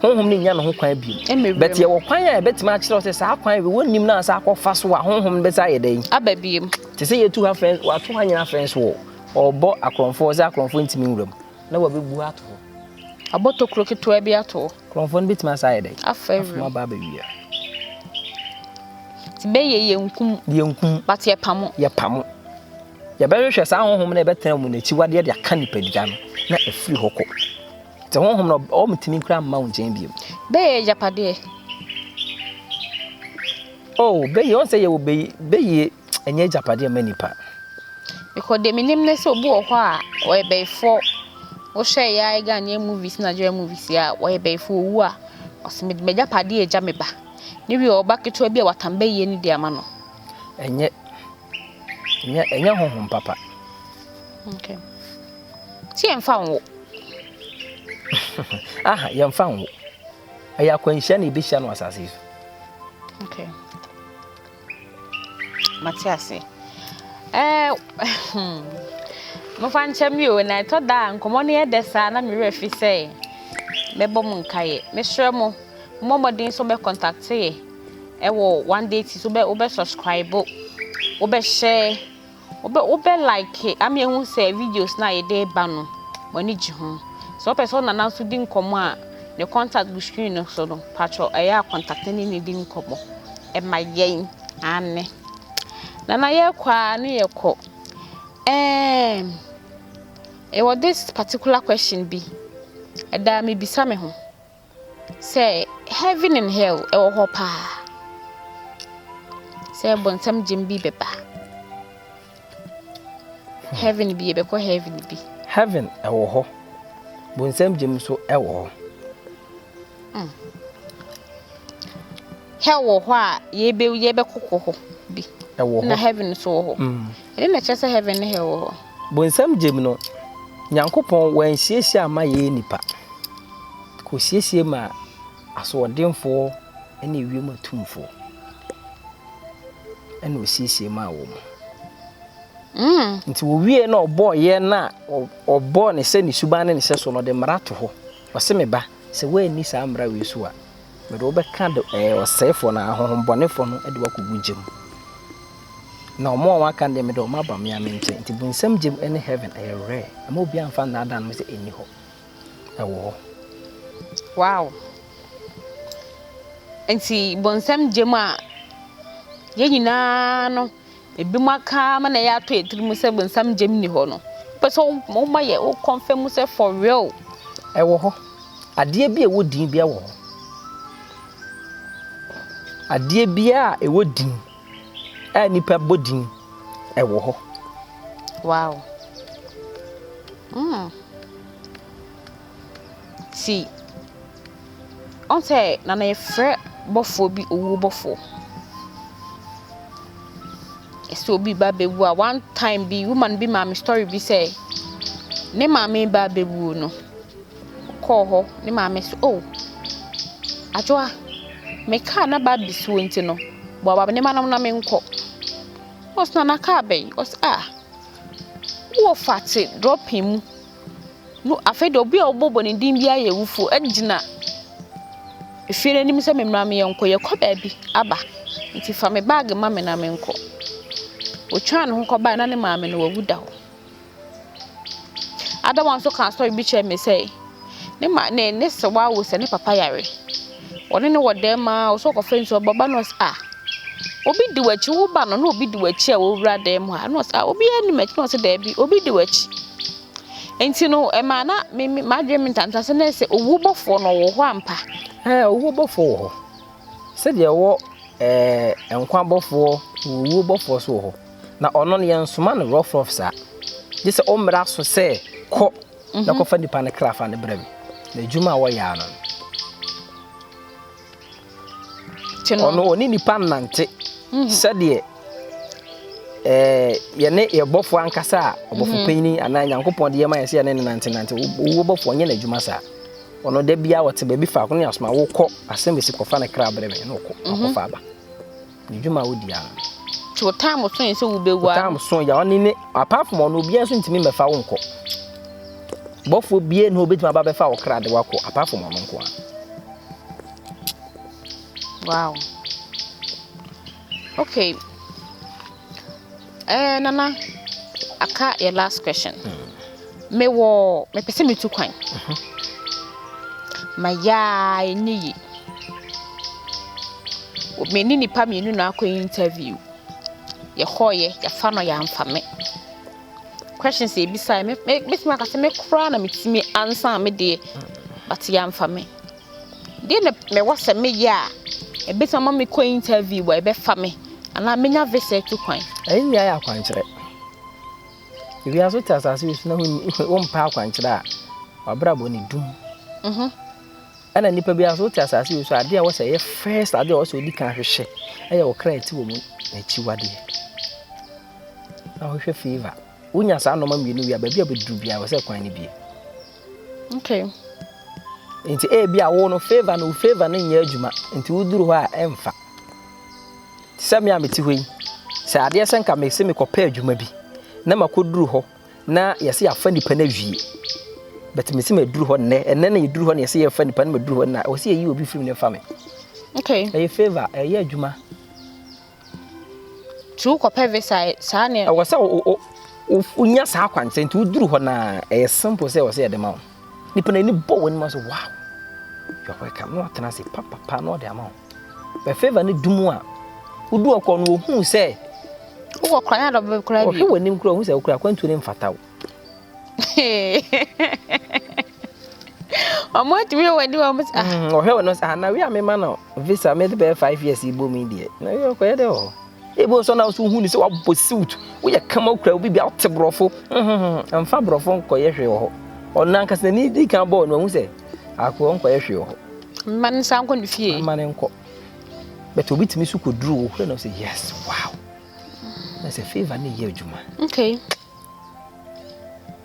Honhom no nya ne ho kwan bio. But yɛwɔ kwan a yɛbɛtumi akyerɛ wo sɛ saa kwan wei wonnim no ansa akɔfa so a honhom no bɛsa ayɛ dɛn? Aba biem. Te sɛ yɛtu ha fɛn, wato ha nyinaa fɛn so wɔ. Ɔrebɔ akorɔmfoɔ sɛ akorɔmfoɔ ntumi nwura mu. Na wabɛbu ato hɔ. Abɔ tokuro ketewa bi ato hɔ. Korɔmfoɔ no bɛtumi asa ayɛ dɛn? Afa awuram. Afom aba abɛwia. Nti bɛyɛ yɛnkum. Yɛnkum. But yɛpamo. Yɛpamo. Yɛbɛhwehwɛ saa honhom no ɛbɛtena mu n'akyiwadeɛ de aka nipadua no na afiri hɔ kɔ. Nti honhom no ɔmtumi koraa mma wo nkyɛn bio. Bɛyɛ agyapadeɛ. Oh, bɛyɛ ɔn sɛ yɛwɔ bɛyɛ bɛyɛ ɛnyɛ agyapadeɛ ma nipa. Because deɛ menim ne sɛ obi wɔ hɔ a ɔyɛ bɛyifoɔ wohwɛ yɛ a Ghanaian movies Nigerian movies a ɔyɛ bɛyifoɔ owu a ɔsɛ mede m'agyapadeɛ agya me ba ne wie ɔba ketewa bi a watam bɛyie no de ama no. Ɛnyɛ ɛnyɛ ɛnyɛ honhom papa. Okay. Ti yɛmfa nwo. Aha yɛmfa nwo. Ɛyɛ akwanhyia na ebehyia no asase yi so. Okay. Mate ase. Ɛɛ hmm. Mofa nkyɛ me o, na ɛtɔ da a nkɔmmɔ no yɛ dɛ saa na me werɛ fi sɛ mɛbɔ mo nkaeɛ. Mesrɛ mo, mommɔ mmɔden sɛ mobɛkɔntakte yɛ ɛwɔ One Day Tea so, wobɛ subscribe, wobɛhyɛ. Wobɛ wobɛ like ama yɛahu sɛ videos no a yɛde reba no, mo ani gye ho. Sɛ wopɛ sɛ wo nana nso di nkɔmmɔ a, ne contact gu screen no so no, patrɔ ɛyɛ a contact ne ne di nkɔmmɔ ɛma yɛn. Aane. Nana yɛkɔ a ne yɛkɔ. Ɛɛm, ɛwɔ this particular question bi, ɛdaa mebisa me ho sɛ heaven and hell ɛwɔ hɔ paa? Sɛ bɔnsam gyem bi bɛba. Heaven bi yɛbɛkɔ heaven bi. Heaven ɛwɔ hɔ. Bonsam gyem nso ɛwɔ hɔ. Hell wɔ hɔ a yɛbɛ yɛbɛkɔkɔ hɔ bi. Ɛwɔ Na hɔ. heaven nso wɔ hɔ. Ɛdeɛ na ɛkyerɛ sɛ heaven ne hell wɔ hɔ? Bonsam gyem no, Nyankopɔn wansiesie amma yɛn nipa. Kɔsiesie ma asoɔdenfoɔ ne ewiem atumfoɔ. Ɛna osiesie maa wɔn. Nti wɔwie na ɔbɔɔ yɛn na ɔbɔɔ ne sɛ ne suban ne ne sɛ so no, ɔde mmara to hɔ. Ɔse me ba, sɛ woanni saa mmara wei so a, mede wo bɛka de ɛɛ ɔsɛefoɔ no, ahonhommɔnefoɔ no de wo akɔgu gya mu. Na wɔn a wɔaka no deɛ, mede wɔn aba me ara me nkyɛn. Nti bonsam gyem ne heaven ɛyɛ rare. Ɛma obiara mfa nnaadaa no sɛ ɛnni hɔ. Ɛwɔ hɔ. Wow. Nti bonsam gyem a yɛn nyinaa no, ebinom aka ama na yɛatɔ yɛn tirim sɛ bonsam gyem nni hɔ no, wopɛ sɛ woma yɛ wo confirm sɛ for real? Ɛwɔ hɔ. Adeɛ bi a ɛwɔ din biara wɔ hɔ. Adeɛ biara a ɛwɔ din a nipa bɔ din ɛwɔ hɔ. Wow. Ti ɔn sɛ nana yɛfrɛ bɔfoɔ bi owuo bɔfoɔ. Sɛ obi ba bɛwu a, one time bi woman bi maa me story bi sɛ ne maame ba bɛwu no, ɔkɔɔ hɔ ne maame so, oh, Adwoa, me kaa na ba abɛsi hɔ nti no, boaboa me nneɛma no na menkɔ. Ɔse nana kaa bɛn? Ɔse ah, wowɔ fa te dropping mu. No afei deɛ obi a ɔbɔbɔ ne din biara yɛ wufoɔ gyina efie no anim sɛ memmra me yɛnkɔ. Yɛkɔ baabi aba nti fa me bag ma me na menkɔ. Otwaa ne ho kɔbaeɛ na ne maame no wawu da hɔ. Other one nso kaa story bi kyerɛɛ me sɛ ne ma ne ne sewa awo sɛ ne papa yare. Ɔne no wɔ dan mu a ɔsɛ ɔkɔfa nsuo ɔba ɔba no ɔse ah, obi di w'akyi, wo ba no na obi di w'akyi a wɔwura dan mu ha. Na ɔse ah, obiara nni m'akyi. Na ɔse daabi, obi di w'akyi. Nti no ɛmaa na me me m'adwene me ntanta sɛ na sɛ owuo bɔfoɔ no ɔwɔ hɔ ampa. Ɛɛ, owuo bɔfoɔ wɔ hɔ. Sɛdeɛ ɛwɔ ɛɛ nkwa bɔfoɔ, owuo bɔfoɔ so wɔ hɔ. Na ɔno no yɛnsoma no rough rough saa. Gye sɛ ɔmmra so sɛ kɔ na kɔfa nipa no kra fa no brɛ me. Na adwuma a wɔyɛ ano no. Ɔno ɔne nipa nnante sɛdeɛ ɛɛ yɛne yɛ bɔfoɔ ankasa a ɔbɔfo panyin anaa Nyankopɔn de yɛ ma yɛ sɛ yɛne ne nante nante. Owuo bɔfoɔ nyɛ n'adwuma saa. Ɔno da biara ɔte baabi faako ne asoma wokɔ asɛm bɛsi kɔfa ne kra brɛ me na ɔkɔ akɔfa aba. Ne dwuma a ɔdi ano. Nti wo time so yɛ sɛ wobɛwu a. Wo time so yɛ ɔne ne apart from ɔno obiara nso ntumi mmɛfa wo nkɔ. Bɔfoɔ biara ni hɔ obɛtumi aba bɛfa wo kra de wakɔ apart from ɔno nko ara. Wow. Okay. Nana, aka yɛ last question. Mewɔ mepɛ sɛ metu kwan. Ma yaa ɛnyɛ yie. Me ne nipa mmienu na akɔ interview. Yɛkɔɔyɛ, yɛafa no yɛamfa me. Questions a yɛbisaeɛ, me me mɛtumi aka sɛ me koraa na metumi ansa me deɛ, but yɛamfa me. Deɛ na mewɔ sɛ meyɛ a ɛbɛtumi ama mekɔ interview a ɛbɛfa me anaa menya visa atu kwan? Ɛyi nyinaa yɛ akwankyerɛ. Ewiase wote asase wei so na wompɛ akwankyerɛ a, w'abrabɔ ne dum. Ɛna nipa biara so wote asase wei so adeɛ a ɛwɔ sɛ ɛyɛ first adeɛ a ɛwɔ sɛ odi kan hwehwɛ ɛyɛ wo kra ɛte wɔ mu n'akyiwadeɛ. Na wohwehwɛ favour. Wonya saa nneɛma mmienu wie a, baabi a wobɛduru biara ɛwɔ sɛ kwan no bie. Okay. Nti ebi a wo no favour no wo favour no nyɛ adwuma nti woduru hɔ a ɛmfa. Te sɛ me a mete hɔ yi, sɛ adeɛ sɛ nka mese mekɔpɛ adwuma bi na makɔduru hɔ na yɛsɛ yɛafa nipa no awie, but mese maduru hɔ nnɛ, ɛnnɛ na yɛduru hɔ na yɛsɛ yɛfa nipa no maduru hɔ na ɛwɔ sɛ yɛyi obi firi mu na ɛfa me. Okay. Ɛyɛ favour, ɛyɛ adwuma. Nti wokɔpɛ visa saa ne. Ɛwɔ sɛ wonya saa akwankyerɛ nti woduru hɔ na ɛyɛ simple sɛ ɛwɔ sɛ yɛde ma wo. Nipa n'ani bɔ w'anim sɛ wow, you are welcome, na watena ase papapa na ɔde ama wo. Bɛ favour no dum a wodu ɔkɔ no ohuu sɛ wokɔ kora nyɛ dɔbɛ kora bi. Ɔhwɛ w'anim kora ohuu sɛ wokura akwantuo no mfata wo. Ɔmo atumi wɔ w'anim ɔmo sɛ ah. Ɔhwɛ w'anim sɛ ah na wi a mema no visa mede bɛyɛ 5 years yi bɔ mu yi deɛ na wi ɔkɔyɛ dɛ wɔ hɔ. Ebi nso na nso hu ne sɛ wabɔ suit, woyɛ kama, wokura obi bi a wote borɔfo, mfa borɔfo nkɔyɛ hwee wɔ hɔ. Ɔno ankasa n'ani di kan bɔɔ no ɔhu sɛ akoa nkɔyɛ hwee wɔ hɔ. Mma ne nsa nkɔ ne fie. Mma ne nkɔ. But obi tumi so kɔduru wo hɔ na ɔsɛ yes, wow. Na sɛ favour ne yɛ adwuma.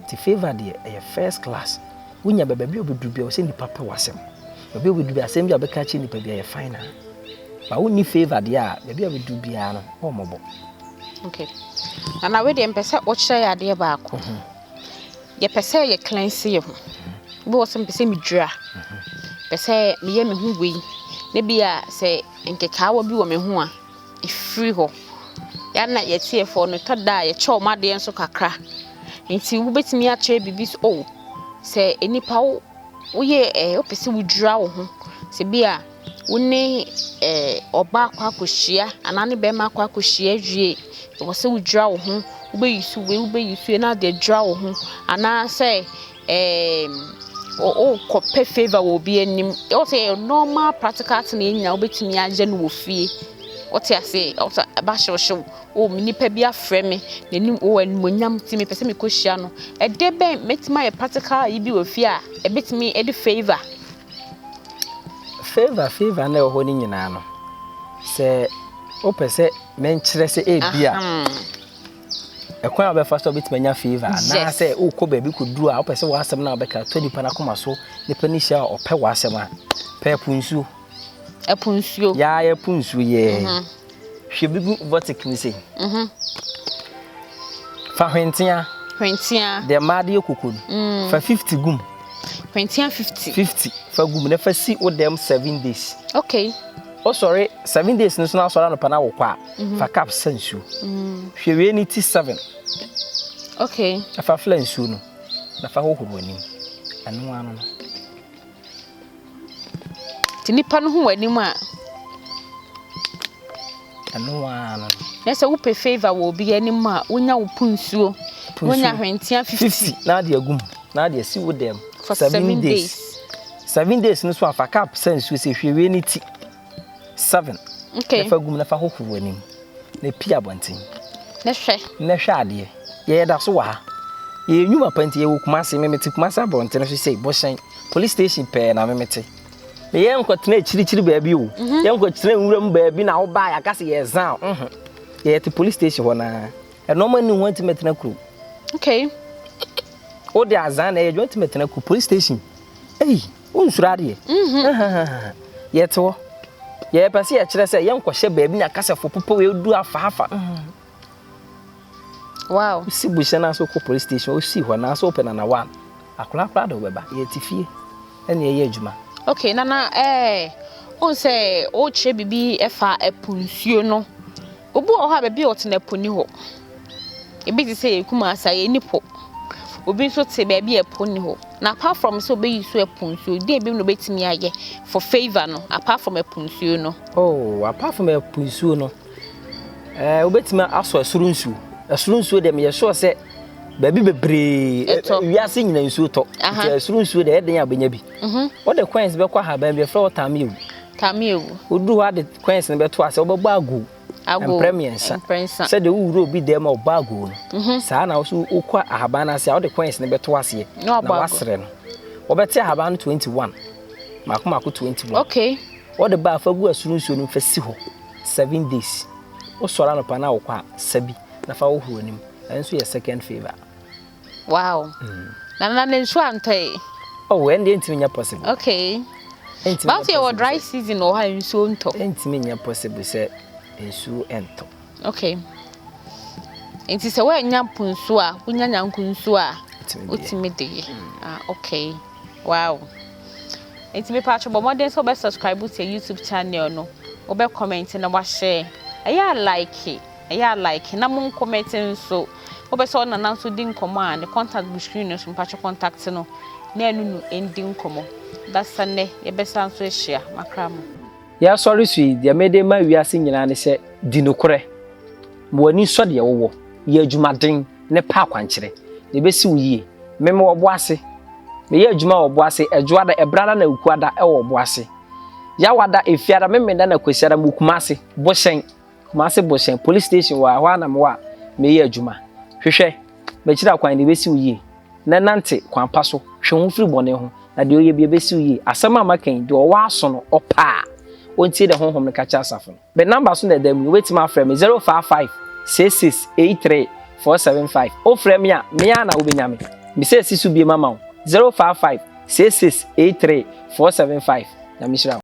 Nti favour deɛ ɛyɛ first class. Wonya baabi a wobɛduru bia wɔ sɛ nipa pɛ w'asɛm. Baabi a wobɛduru bia asɛm bi a wobɛka akyerɛ nipa bi a ɛyɛ fine a. Ba wonni favour deɛ a baabi a wobɛduru biara no wɔmmɔbɔ. Okay. Nana, wei deɛ mpɛ sɛ wokyerɛ yɛ adeɛ baako. Yɛpɛ sɛ yɛ cleanse yɛ ho. Bi wɔ sɛ mpɛ sɛ medwira. Pɛ sɛ meyɛ me ho wei. Ne bi a sɛ nkekaawa bi wɔ me ho a, ɛfiri hɔ. Yɛa na yɛtiefoɔ no tɔ da a yɛkyɛ ɔmo adeɛ nso kakra. Nti wobɛtumi akyerɛ biribi so oh sɛ nipa wo woyɛ wopɛ sɛ wodwira wo ho sɛ bi a wo ne ɔbaa akɔ akɔhyia anaa ne bɛrima akɔ akɔhyia awie, ɛwɔ sɛ wodwira wo ho, wobɛyi so wei, wobɛyi so wei na ade adwira wo ho, anaasɛ wokɔpɛ favour wɔ obi anim. Ɛwɔ sɛ yɛ normal practical thing yɛn nyinaa wobɛtumi ayɛ no wɔ fie. Wote ase? Ɛwɔ sɛ ɛba hyewhyew o, me nipa bi afrɛ me n'anim wɔ animonyam nti mepɛ sɛ mekɔhyia no. Ɛde bɛn mɛtumi ayɛ practical yi bi wɔ fie a ɛbɛtumi ɛde favour? Favour na ɛwɔ hɔ no nyinaa no, sɛ wopɛ sɛ menkyerɛ sɛ ebi a ɛkwan a wobɛfa so a wobɛtumi anya favour anaasɛ wokɔ baabi kɔduru a wopɛ sɛ w'asɛm no a wobɛka tɔ nipa no akoma so, nipa no hyia a ɔpɛ w'asɛm a, pɛ ɛpo nsuo. Ɛpo nsuo. Yaa, yɛpo nsuo yɛɛ. Hwɛ bi gu bɔtik mu sei. Fa hwentea. Hwentea. Deɛ mmaa de yɛ koko no, fa 50 gum. Hwentea 50. 50 fa gum na fa si wo dɛm 7 days. Wosɔre 7 days no so na asɔre anɔpa na wokɔ a, fa cup sa nsuo. Hwɛ wie ne ti seven. Na fa fla nsuo no na fa hohoro w'anim. Ɛno ano no. Nti nipa no hu w'anim a. Ɛno ara no. Na sɛ wopɛ favour wɔ obi anim a, wonya wo po nsuo, wonya hwentea 50. 50 na ade agum na ade asi wo dɛm. For 7 days. 7 days no so a, fa cup sa nsuo sɛ hwɛ wie ne ti seven. Na fa gum na fa hohoro w'anim na pia abɔnten. Ne hwɛ. Na hwɛ adeɛ. Yɛyɛ da so wɔ ha. Yɛyɛ nnwuma pa nti yɛwɔ Kumase. Memete Kumase abɔnten so sɛ Bɔhyɛn police station pɛɛ na memete. Yɛn nkɔtena akyirikyiri baabi o. Yɛn nkɔtena nwura mu baabi na wobaa yɛaka sɛ yɛzan o. Yɛte police station hɔ naa. Ɛnɔɔma ni ho ntumi tena kurom. Wode azan na ɛyɛ adwuma ntumi tena kurom police station. Ei, wonsuro adeɛ. Yɛte hɔ. Yɛpɛ sɛ yɛkyerɛ sɛ yɛnkɔhyɛ baabi na aka sɛ fo popɔ wei du afaafa. Wosi buhyɛ no ase wokɔ police station, wosi hɔ naa sɛ wopɛ nana one. Akwadaa koraa de wobɛba. Yɛte fie ɛna yɛyɛ adwuma. Okay, Nana, wohu sɛ wokyerɛ biribi ɛfa ɛpo nsuo no. Obi wɔ hɔ a baabi a ɔte no ɛpo ni hɔ. Ebi te sɛ yɛ Kumasi a yɛnni po. Obi nso te baabi a ɛpo ni hɔ. Na apart from sɛ obeyi so ɛpo nsuo, deɛ bi na obetumi ayɛ for favour no apart from ɛpo nsuo no? Oh, apart from ɛpo nsuo no, wobɛtumi asɔ ɛsoro nsuo. Ɛsoro nsuo deɛ meyɛ sure sɛ baabi bebree Ɛtɔ. Wiase nyina nsuo tɔ. Nti ɛsoro nsuo deɛ ɛyɛ den a wobɛnya bi. Wode coins bɛkɔ ahaban bi ɛfrɛ wɔ taamewu. Taamewu. Woduru hɔ ade coins no bɛto ase, wobɛbɔ ago. Ago. Mprɛ 3. Mprɛnsa. Sɛdeɛ wowura obi dɛm a ɔbɔ ago no, saa na wo so wokɔ ahaban no ase a wode coins no bɛto aseɛ Na na wabɔ ago. wasrɛ no. Wɔbɛte ahaban no 21 mako mako 21. Wɔde ba afa gu ɛsoro nsuo no fa si hɔ 7 days. Wosɔre anɔpa na wokɔ a, sa bi na fa wohoro anim. Ɛno nso yɛ second favour. Wow. Nana, na nsuo antɔ yi? Oh, ɛno deɛ ntumi nyɛ possible. Ɛntumi nyɛ Báwo yɛ wɔ possible dry sɛ season wɔ hɔ a nsuo ntɔ? Ɛntumi nyɛ possible sɛ nsuo ɛntɔ. Okay. Nti sɛ woanya po nsuo a, wonya nyanko nsuo a, Wotumi de yɛ. Wotumi de yɛ. Ah, okay. Wow. Nti mepa atwa bɔ mmɔden sɛ wobɛ subscribe to your YouTube channel no, wobɛ comment na wahyɛ. Ɛyɛ a like. Ɛyɛ a like na mo comment nso. Wopɛ sɛ ɔnana nso di nkɔmmɔ a ne contact gu screen no so mpakyɛ contact no na ɛno no ɛndi nkɔmmɔ. Dasa nnɛ yɛbɛsa nso ahyia makra mo. Yɛasɔre so yi, deɛ mede ma wiase nyinaa ne sɛ di nokorɛ. Ma w'ani nsɔ deɛ wowɔ. Yɛ adwumaden ne pa akwankyerɛ. Na ɛbɛsi wo yie. Meme wɔ Boase. Meyɛ adwuma wɔ Boase. Ɛdwoada, Ɛbrada na Okuada ɛwɔ Boase. Yawada, Efiada, Memenda na Kwasiada mo Kumase. Bohyɛn. Kumase Bohyɛn. Police station wɔ hɔ a na mewɔ a meyɛ adwuma. Hwehwɛ. M'akyiri akwan na ɛbɛsi wo yie. Na nante kwan pa so. Hwɛ ho firi bɔne ho. Na deɛ ɔyɛ bi ɛbɛsi wo yie. Asɛm a maka yi, deɛ ɔwɔ aso no, ɔpɛ a, ɔntie deɛ Honhom no ka kyerɛ asafo no. Me number so na ɛda mu yi, wobɛtumi afrɛ me 055 66 83 475. Wofrɛ me a, me ara na wobɛnya me. Mesɛ asi so biem ama wo 055 66 83 475. Nyame nhyira wo.